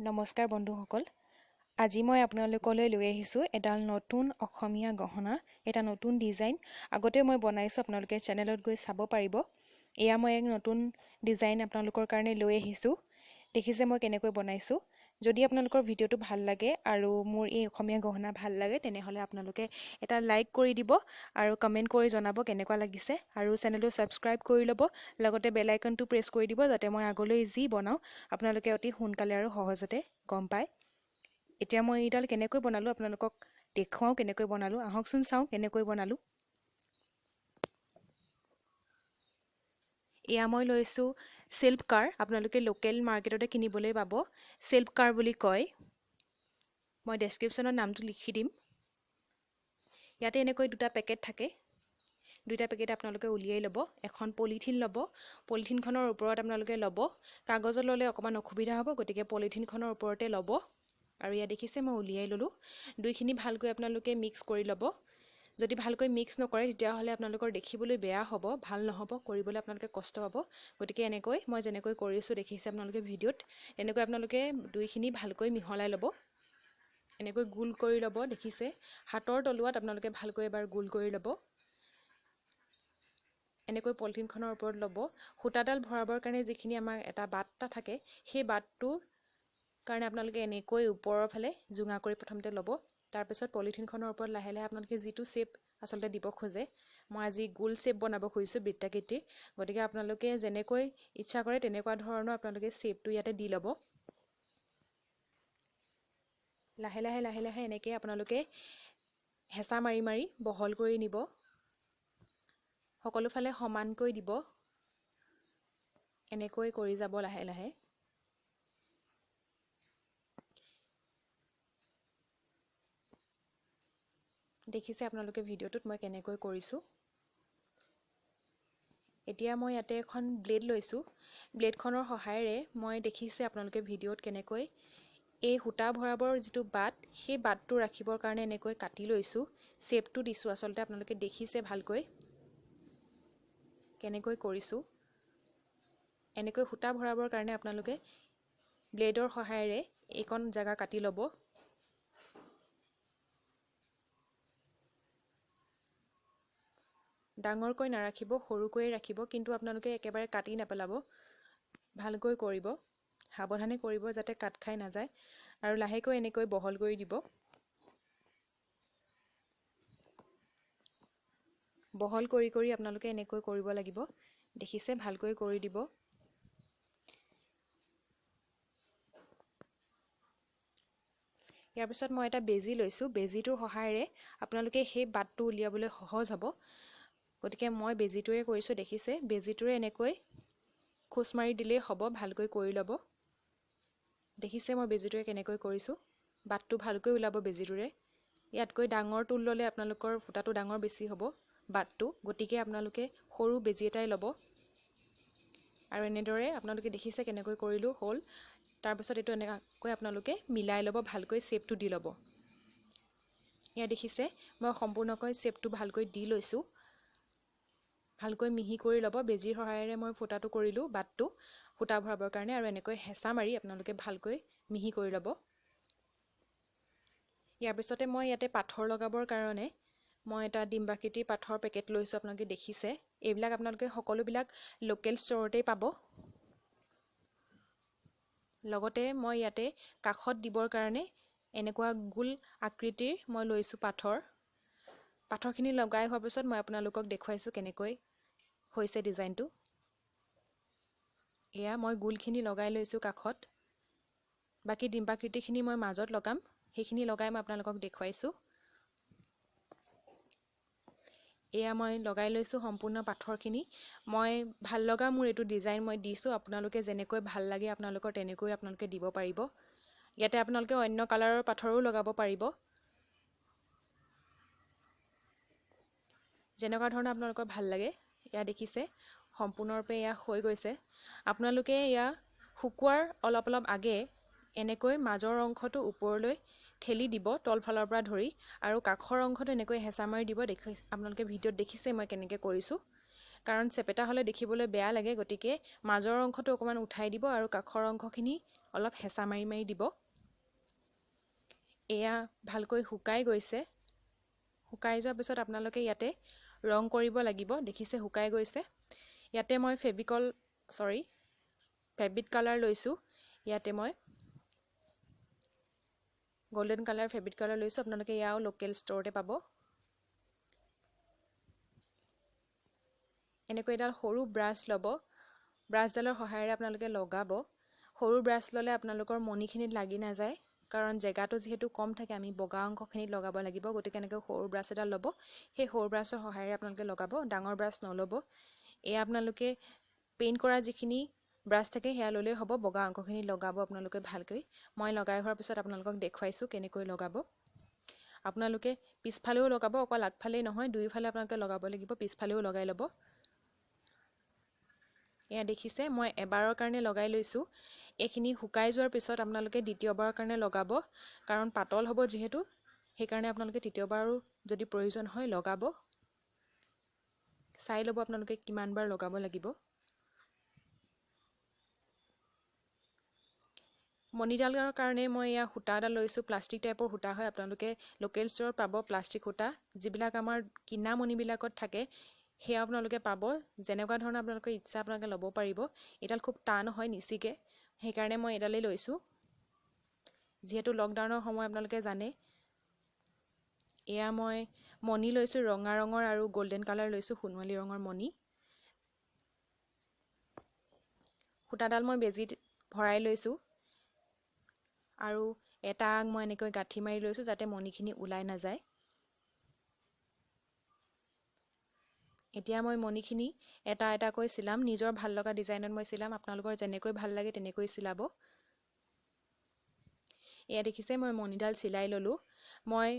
নমস্কাৰ বন্ধুসকল, আজি মই আপোনালোকলৈ লৈ আহিছোঁ এডাল নতুন অসমীয়া গহনা, এটা নতুন ডিজাইন। আগতে মই বনাইছোঁ, আপোনালোকে চেনেলত গৈ চাব পাৰিব। এয়া মই এক নতুন ডিজাইন আপোনালোকৰ কাৰণে লৈ আহিছোঁ। দেখিছে মই কেনেকৈ বনাইছোঁ। যদি আপোনালোকৰ ভিডিঅ'টো ভাল লাগে আৰু মোৰ এই অসমীয়া গহনা ভাল লাগে, তেনেহ'লে আপোনালোকে এটা লাইক কৰি দিব আৰু কমেণ্ট কৰি জনাব কেনেকুৱা লাগিছে, আৰু চেনেলটো ছাবস্ক্ৰাইব কৰি ল'ব, লগতে বেল আইকনটো প্ৰেছ কৰি দিব, যাতে মই আগলৈ যি বনাওঁ আপোনালোকে অতি সোনকালে আৰু সহজতে গম পায়। এতিয়া মই এইডাল কেনেকৈ বনালোঁ আপোনালোকক দেখুৱাওঁ কেনেকৈ বনালোঁ। আহকচোন চাওঁ কেনেকৈ বনালোঁ। এয়া মই লৈছোঁ চিল্ক কাৰ, আপোনালোকে লোকেল মাৰ্কেটতে কিনিবলৈ পাব। চিল্ক কাৰ বুলি কয়, মই ডেছক্ৰিপশ্যনত নামটো লিখি দিম। ইয়াতে এনেকৈ দুটা পেকেট থাকে, দুইটা পেকেট আপোনালোকে উলিয়াই ল'ব। এখন পলিথিন ল'ব, পলিথিনখনৰ ওপৰত আপোনালোকে ল'ব। কাগজত ল'লে অকণমান অসুবিধা হ'ব, গতিকে পলিথিনখনৰ ওপৰতে ল'ব। আৰু ইয়াত দেখিছে মই উলিয়াই ল'লোঁ। দুইখিনি ভালকৈ আপোনালোকে মিক্স কৰি ল'ব। যদি ভালকৈ মিক্স নকৰে তেতিয়াহ'লে আপোনালোকৰ দেখিবলৈ বেয়া হ'ব, ভাল নহ'ব, কৰিবলৈ আপোনালোকে কষ্ট পাব। গতিকে এনেকৈ মই যেনেকৈ কৰিছোঁ দেখিছে আপোনালোকে ভিডিঅ'ত, এনেকৈ আপোনালোকে দুইখিনি ভালকৈ মিহলাই ল'ব। এনেকৈ গোল কৰি ল'ব, দেখিছে হাতৰ তলুৱাত আপোনালোকে ভালকৈ এবাৰ গোল কৰি ল'ব। এনেকৈ পলিথিনখনৰ ওপৰত ল'ব। সূতাডাল ভৰাবৰ কাৰণে যিখিনি আমাৰ এটা বাট এটা থাকে, সেই বাটটোৰ কাৰণে আপোনালোকে এনেকৈ ওপৰৰ ফালে জোঙা কৰি প্ৰথমতে ল'ব। তাৰপিছত পলিথিনখনৰ ওপৰত লাহে লাহে আপোনালোকে যিটো শ্বেপ আচলতে দিব খোজে, মই আজি গোল শ্বেপ বনাব খুজিছোঁ বৃত্তাকৃতিৰ, গতিকে আপোনালোকে যেনেকৈ ইচ্ছা কৰে তেনেকুৱা ধৰণৰ আপোনালোকে শ্বেপটো ইয়াতে দি ল'ব। লাহে লাহে লাহে লাহে এনেকৈ আপোনালোকে হেঁচা মাৰি মাৰি বহল কৰি নিব, সকলোফালে সমানকৈ দিব। এনেকৈ কৰি যাব লাহে লাহে। দেখিছে আপোনালোকে ভিডিঅ'টোত মই কেনেকৈ কৰিছোঁ। এতিয়া মই ইয়াতে এখন ব্লেড লৈছোঁ। ব্লেডখনৰ সহায়েৰে মই দেখিছে আপোনালোকে ভিডিঅ'ত কেনেকৈ এই সূতা ভৰাবৰ যিটো বাট, সেই বাটটো ৰাখিবৰ কাৰণে এনেকৈ কাটি লৈছোঁ, শ্বেপটো দিছোঁ। আচলতে আপোনালোকে দেখিছে ভালকৈ কেনেকৈ কৰিছোঁ। এনেকৈ সূতা ভৰাবৰ কাৰণে আপোনালোকে ব্লেডৰ সহায়েৰে এইকণ জেগা কাটি ল'ব। ডাঙৰকৈ নাৰাখিব, সৰুকৈয়ে ৰাখিব, কিন্তু আপোনালোকে একেবাৰে কাটি নেপেলাব, ভালকৈ কৰিব, সাৱধানে কৰিব যাতে কাট খাই নাযায়। আৰু লাহেকৈ এনেকৈ বহল কৰি দিব। বহল কৰি কৰি আপোনালোকে এনেকৈ কৰিব লাগিব, দেখিছে ভালকৈ কৰি দিব। ইয়াৰ পিছত মই এটা বেজী লৈছোঁ। বেজীটোৰ সহায়েৰে আপোনালোকে সেই বাটটো উলিয়াবলৈ সহজ হ'ব, গতিকে মই বেজীটোৰে কৰিছোঁ। দেখিছে বেজীটোৰে এনেকৈ খোচ মাৰি দিলেই হ'ব, ভালকৈ কৰি ল'ব। দেখিছে মই বেজীটোৰে কেনেকৈ কৰিছোঁ, বাটটো ভালকৈ ওলাব বেজীটোৰে। ইয়াতকৈ ডাঙৰ টোল ল'লে আপোনালোকৰ ফুটাটো ডাঙৰ বেছি হ'ব বাটটো, গতিকে আপোনালোকে সৰু বেজী এটাই ল'ব। আৰু এনেদৰে আপোনালোকে দেখিছে কেনেকৈ কৰিলোঁ হ'ল। তাৰপিছত এইটো এনেকৈ আপোনালোকে মিলাই ল'ব, ভালকৈ শ্বেপটো দি ল'ব। এয়া দেখিছে মই সম্পূৰ্ণকৈ শ্বেপটো ভালকৈ দি লৈছোঁ। ভালকৈ মিহি কৰি ল'ব। বেজীৰ সহায়েৰে মই ফুটাটো কৰিলোঁ, বাটটো সূতা ভৰাবৰ কাৰণে। আৰু এনেকৈ হেঁচা মাৰি আপোনালোকে ভালকৈ মিহি কৰি ল'ব। ইয়াৰ পিছতে মই ইয়াতে পাথৰ লগাবৰ কাৰণে মই এটা ডিম্বাকৃতিৰ পাথৰ পেকেট লৈছোঁ, আপোনালোকে দেখিছে। এইবিলাক আপোনালোকে সকলোবিলাক লোকেল ষ্ট'ৰতেই পাব। লগতে মই ইয়াতে কাষত দিবৰ কাৰণে এনেকুৱা গোল আকৃতিৰ মই লৈছোঁ পাথৰ। পাথৰখিনি লগাই হোৱাৰ পিছত মই আপোনালোকক দেখুৱাইছোঁ কেনেকৈ হৈছে ডিজাইনটো। এয়া মই গোলখিনি লগাই লৈছোঁ কাষত, বাকী ডিম্বাকৃতিখিনি মই মাজত লগাম, সেইখিনি লগাই মই আপোনালোকক দেখুৱাইছোঁ। এয়া মই লগাই লৈছোঁ সম্পূৰ্ণ পাথৰখিনি। মই ভাল লগা মোৰ এইটো ডিজাইন মই দিছোঁ, আপোনালোকে যেনেকৈ ভাল লাগে আপোনালোকৰ তেনেকৈ আপোনালোকে দিব পাৰিব। ইয়াতে আপোনালোকে অন্য কালাৰৰ পাথৰো লগাব পাৰিব, যেনেকুৱা ধৰণৰ আপোনালোকৰ ভাল লাগে। এয়া দেখিছে সম্পূৰ্ণৰূপে এয়া হৈ গৈছে। আপোনালোকে এয়া শুকোৱাৰ অলপ অলপ আগে এনেকৈ মাজৰ অংশটো ওপৰলৈ ঠেলি দিব তলফালৰ পৰা ধৰি, আৰু কাষৰ অংশটো এনেকৈ হেঁচা মাৰি দিব। দেখি আপোনালোকে ভিডিঅ'ত দেখিছে মই কেনেকৈ কৰিছোঁ। কাৰণ চেপেটা হ'লে দেখিবলৈ বেয়া লাগে, গতিকে মাজৰ অংশটো অকণমান উঠাই দিব আৰু কাষৰ অংশখিনি অলপ হেঁচা মাৰি মাৰি দিব। এয়া ভালকৈ শুকাই গৈছে। শুকাই যোৱাৰ পিছত আপোনালোকে ইয়াতে ৰং কৰিব লাগিব। দেখিছে শুকাই গৈছে। ইয়াতে মই ফেব্ৰিক কালাৰ লৈছোঁ। ইয়াতে মই গল্ডেন কালাৰ ফেব্ৰিক কালাৰ লৈছোঁ। আপোনালোকে ইয়াও লোকেল ষ্ট'ৰতে পাব। এনেকৈ এডাল সৰু ব্ৰাছ ল'ব। ব্ৰাছডালৰ সহায়েৰে আপোনালোকে লগাব। সৰু ব্ৰাছ ল'লে আপোনালোকৰ মণিখিনিত লাগি নাযায়, কাৰণ জেগাটো যিহেতু কম থাকে, আমি বগা অংশখিনিত লগাব লাগিব। গতিকে এনেকৈ সৰু ব্ৰাছ এডাল ল'ব, সেই সৰু ব্ৰাছৰ সহায়েৰে আপোনালোকে লগাব, ডাঙৰ ব্ৰাছ নল'ব। এয়া আপোনালোকে পেইণ্ট কৰা যিখিনি ব্ৰাছ থাকে সেয়া ল'লেই হ'ব। বগা অংশখিনি লগাব আপোনালোকে ভালকৈ। মই লগাই হোৱাৰ পিছত আপোনালোকক দেখুৱাইছোঁ কেনেকৈ লগাব। আপোনালোকে পিছফালেও লগাব, অকল আগফালেই নহয়, দুয়োফালে আপোনালোকে লগাব লাগিব, পিছফালেও লগাই ল'ব। এয়া দেখিছে মই এবাৰৰ কাৰণে লগাই লৈছোঁ। এইখিনি শুকাই যোৱাৰ পিছত আপোনালোকে দ্বিতীয়বাৰৰ কাৰণে লগাব, কাৰণ পাতল হ'ব যিহেতু, সেইকাৰণে আপোনালোকে তৃতীয়বাৰো যদি প্ৰয়োজন হয় লগাব। চাই ল'ব আপোনালোকে কিমানবাৰ লগাব লাগিব। মণিডালৰ কাৰণে মই এয়া সূতা এডাল লৈছোঁ, প্লাষ্টিক টাইপৰ সূতা হয়। আপোনালোকে লোকেল ষ্ট'ৰত পাব প্লাষ্টিক সূতা, যিবিলাক আমাৰ কিনা মণিবিলাকত থাকে সেয়া আপোনালোকে পাব। যেনেকুৱা ধৰণৰ আপোনালোকৰ ইচ্ছা আপোনালোকে ল'ব পাৰিব। এইডাল খুব টান হয়, নিচিগে, সেইকাৰণে মই এডালেই লৈছোঁ। যিহেতু লকডাউনৰ সময় আপোনালোকে জানে। এয়া মই মণি লৈছোঁ, ৰঙা ৰঙৰ আৰু গল্ডেন কালাৰ লৈছোঁ, সোণোৱালী ৰঙৰ মণি। সূতাডাল মই বেজীত ভৰাই লৈছোঁ আৰু এটা আগ মই এনেকৈ গাঁঠি মাৰি লৈছোঁ যাতে মণিখিনি ওলাই নাযায়। এতিয়া মই মণিখিনি এটা এটাকৈ চিলাম, নিজৰ ভাল লগা ডিজাইনত মই চিলাম। আপোনালোকৰ যেনেকৈ ভাল লাগে তেনেকৈ চিলাব। এয়া দেখিছে মই মণিডাল চিলাই ল'লোঁ। মই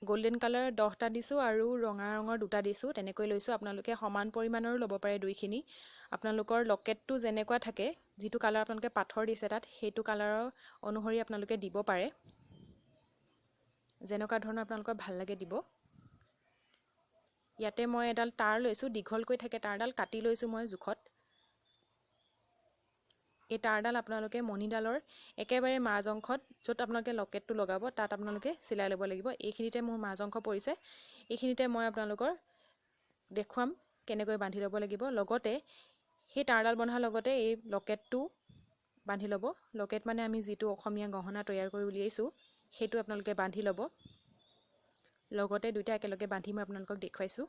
গল্ডেন কালাৰ 10টা দিছোঁ আৰু ৰঙা ৰঙৰ 2টা দিছোঁ, তেনেকৈ লৈছোঁ। আপোনালোকে সমান পৰিমাণৰো ল'ব পাৰে দুইখিনি। আপোনালোকৰ লকেটটো যেনেকুৱা থাকে, যিটো কালাৰ আপোনালোকে পাথৰ দিছে তাত, সেইটো কালাৰৰ অনুসৰি আপোনালোকে দিব পাৰে। যেনেকুৱা ধৰণৰ আপোনালোকৰ ভাল লাগে দিব। ইয়াতে মই এডাল তাঁৰ লৈছোঁ, দীঘলকৈ থাকে তাঁৰডাল, কাটি লৈছোঁ মই জোখত। এই তাঁৰডাল আপোনালোকে মণিডালৰ একেবাৰে মাজ অংশত, য'ত আপোনালোকে লকেটটো লগাব তাত আপোনালোকে চিলাই ল'ব লাগিব। এইখিনিতে মোৰ মাজ অংশ পৰিছে, এইখিনিতে মই আপোনালোকৰ দেখুৱাম কেনেকৈ বান্ধি ল'ব লাগিব। লগতে সেই তাঁৰডাল বন্ধাৰ লগতে এই লকেটটো বান্ধি ল'ব। লকেট মানে আমি যিটো অসমীয়া গহনা তৈয়াৰ কৰি উলিয়াইছোঁ সেইটো আপোনালোকে বান্ধি ল'ব। লগতে দুইটা একেলগে বান্ধি মই আপোনালোকক দেখুৱাইছোঁ।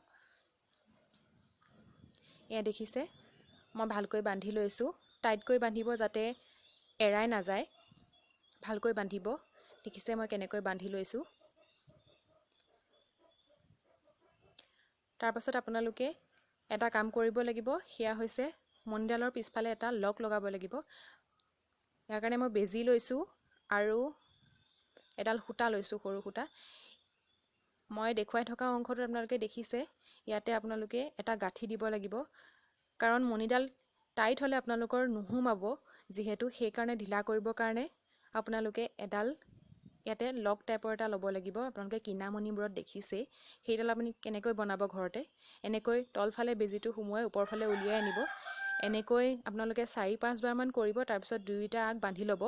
এয়া দেখিছে মই ভালকৈ বান্ধি লৈছোঁ। টাইটকৈ বান্ধিব যাতে এৰাই নাযায়, ভালকৈ বান্ধিব। দেখিছে মই কেনেকৈ বান্ধি লৈছোঁ। তাৰপাছত আপোনালোকে এটা কাম কৰিব লাগিব, সেয়া হৈছে মণিডালৰ পিছফালে এটা লক লগাব লাগিব। ইয়াৰ কাৰণে মই বেজী লৈছোঁ আৰু এডাল সূতা লৈছোঁ, সৰু সূতা। মই দেখুৱাই থকা অংশটো আপোনালোকে দেখিছে, ইয়াতে আপোনালোকে এটা গাঁঠি দিব লাগিব, কাৰণ মণিডাল টাইট হ'লে আপোনালোকৰ নুসুমাব যিহেতু, সেইকাৰণে ঢিলা কৰিবৰ কাৰণে আপোনালোকে এডাল ইয়াতে লক টাইপৰ এটা ল'ব লাগিব। আপোনালোকে কিনা মণিবোৰত দেখিছেই, সেইডাল আপুনি কেনেকৈ বনাব ঘৰতে। এনেকৈ তলফালে বেজীটো সুমুৱাই ওপৰফালে উলিয়াই আনিব। এনেকৈ আপোনালোকে 4-5 বাৰমান কৰিব। তাৰপিছত দুয়োটা আগ বান্ধি ল'ব।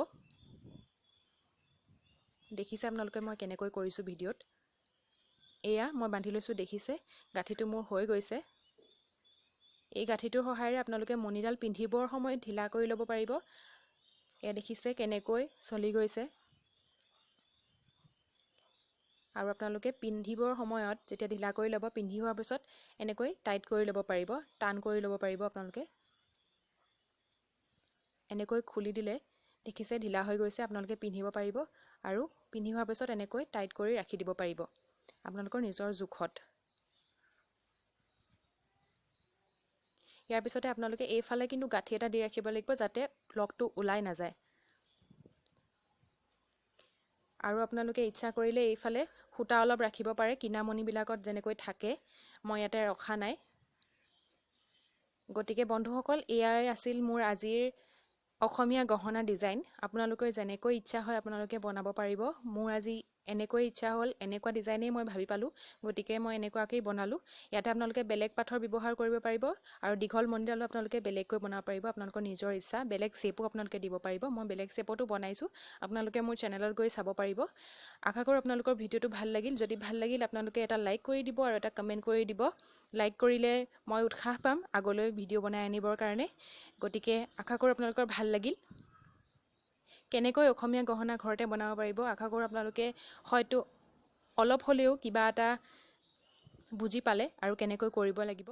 দেখিছে আপোনালোকে মই কেনেকৈ কৰিছোঁ ভিডিঅ'ত। এয়া মই বান্ধি লৈছোঁ, দেখিছে গাঁঠিটো মোৰ হৈ গৈছে। এই গাঁঠিটোৰ সহায়েৰে আপোনালোকে মণিডাল পিন্ধিবৰ সময়ত ঢিলা কৰি ল'ব পাৰিব। এয়া দেখিছে কেনেকৈ চলি গৈছে। আৰু আপোনালোকে পিন্ধিবৰ সময়ত যেতিয়া ঢিলা কৰি ল'ব, পিন্ধি হোৱাৰ পিছত এনেকৈ টাইট কৰি ল'ব পাৰিব, টান কৰি ল'ব পাৰিব। আপোনালোকে এনেকৈ খুলি দিলে দেখিছে ঢিলা হৈ গৈছে, আপোনালোকে পিন্ধিব পাৰিব। আৰু পিন্ধি হোৱাৰ পিছত এনেকৈ টাইট কৰি ৰাখি দিব পাৰিব আপোনালোকৰ নিজৰ জোখত। ইয়াৰ পিছতে আপোনালোকে এইফালে কিন্তু গাঁঠি এটা দি ৰাখিব লাগিব যাতে লকটো ওলাই নাযায়। আৰু আপোনালোকে ইচ্ছা কৰিলে এইফালে সূতা অলপ ৰাখিব পাৰে, কিনা মণিবিলাকত যেনেকৈ থাকে, মই ইয়াতে ৰখা নাই। গতিকে বন্ধুসকল, এয়াই আছিল মোৰ আজিৰ অসমীয়া গহনা ডিজাইন। আপোনালোকে যেনেকৈ ইচ্ছা হয় আপোনালোকে বনাব পাৰিব। মোৰ আজি এনেকৈ ইচ্ছা হ'ল, এনেকুৱা ডিজাইনেই মই ভাবি পালোঁ, গতিকে মই এনেকুৱাকেই বনালোঁ। ইয়াতে আপোনালোকে বেলেগ পাথৰ ব্যৱহাৰ কৰিব পাৰিব আৰু দীঘল মণিডালো আপোনালোকে বেলেগকৈ বনাব পাৰিব, আপোনালোকৰ নিজৰ ইচ্ছা। বেলেগ শ্বেপো আপোনালোকে দিব পাৰিব। মই বেলেগ শ্বেপতো বনাইছোঁ, আপোনালোকে মোৰ চেনেলত গৈ চাব পাৰিব। আশা কৰোঁ আপোনালোকৰ ভিডিঅ'টো ভাল লাগিল। যদি ভাল লাগিল আপোনালোকে এটা লাইক কৰি দিব আৰু এটা কমেণ্ট কৰি দিব। লাইক কৰিলে মই উৎসাহ পাম আগলৈ ভিডিঅ' বনাই আনিবৰ কাৰণে। গতিকে আশা কৰোঁ আপোনালোকৰ ভাল লাগিল। কেনেকৈ অসমীয়া গহনা ঘৰতে বনাব পাৰিব, আশা কৰোঁ আপোনালোকে হয়তো অলপ হ'লেও কিবা এটা বুজি পালে আৰু কেনেকৈ কৰিব লাগিব।